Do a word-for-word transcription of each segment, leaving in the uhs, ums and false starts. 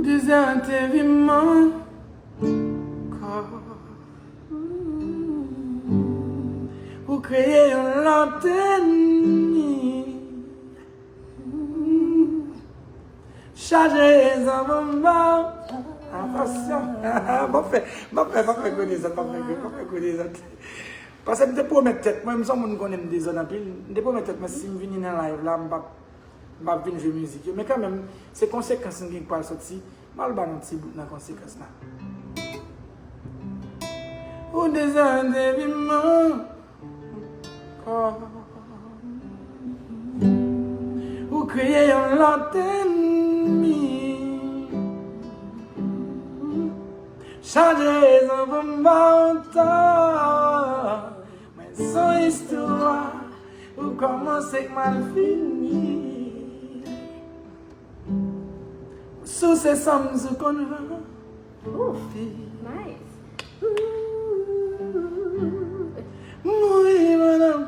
Dezète vi m ankò. Ou kreye yon lòt ènmi. Chaje zanmi m ba. Atansyon. M ap fè, m ap fè, m ap fè kote zòt, m ap fè, m ap fè kote zòt. Paske m te pwomèt tèt mwen, m se yon moun konnen m dezòd anpil. M te pwomèt tèt mwen, si m vini nan live la, m p ap, m p ap vin jwe mizik yo. Men kanmenm, se konsekans m gen k pral soti. M al ba nou ti bout nan konsekans la. Ou dezòde vi m ankò. Ou kreye yon lòt ènmi. Chaje rezon pou m ba w tò. Mwen se yon istwa, ou kòmanse k mal fini. Ou souse san m sou konn van. Ouf, nice. Mouri, madanm,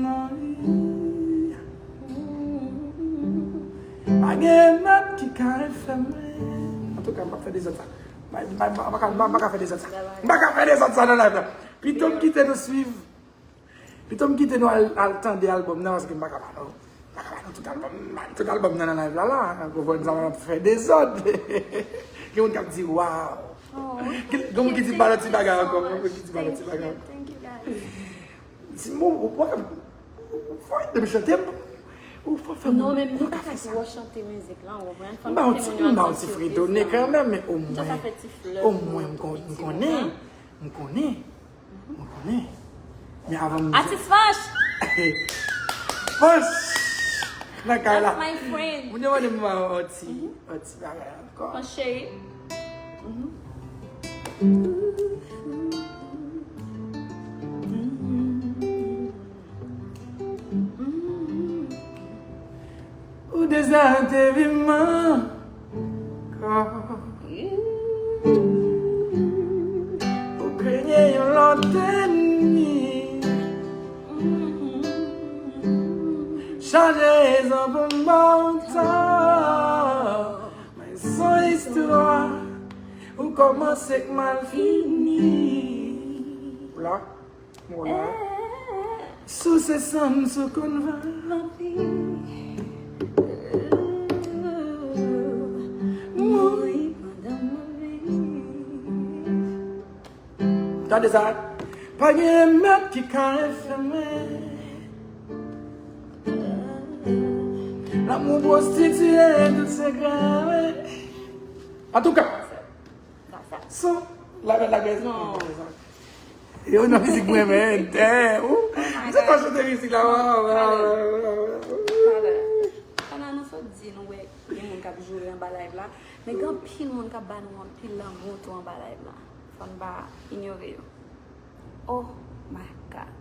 mouri. Pa gen mèt ki ka refe mwen. Antouka, m p ap fè dezòd sa. M pa ka fè dezòd sa. M pa ka fè dezòd sa nan live la. Pito m kite nou swiv. Pito m kite nou al, al tande albòm nan, paske m pa ka ba nou, m pa ka ba nou tout albòm, tout albòm nan nan live la, la. Konprann sa, m ap fè dezòd. Gen moun k ap di, "Waw." Oh, gen moun ki di, "Ba lòt ti bagay ankò." Gen moun ki di, "Ba lòt ti bagay ankò." Thank you, guys. Ti mo, ou pa, ou fò ede m chante, ou fò fè. Non, men m pa ka fè sa. Chante mizik la, ou konprann? M ba w ti, m ba w ti fredone kanmenm, men omwen, omwen m konnen, m konnen. Mwen konnen. Men avan m... Atis Fach! Fach! Nan kay la. That's my friend. Moun yo mande m yon ti, yon ti bagay ankò. Mon cheri. Ou dezète vi m ankò. Ou kreye yon lòt ènmi. Chaje rezon pou m ba w tò. Men se yon istwa, ou kòmanse k mal fini. Ou la? Mwen la. Souse san m sou konn van lanpi. Mouri pandan m ap viv. Tande sa. Pa gen mèt ki ka refe mwen. Lanmou pwostitiye, tout sekrè mwen. Antouka, Sa, sa. Son, la belle, la belle. Non. Yo, nan mizik mwen, men, dè, ou. M se pa chante mizik la, wa, wa, wa, wa. Fana, nou sot di, nou wè, gen moun k ap joure anba live la. Men gen anpil moun k ap ba nou anpil lanmou tou anba live la. Fò n pa inyore yo. Oh my God.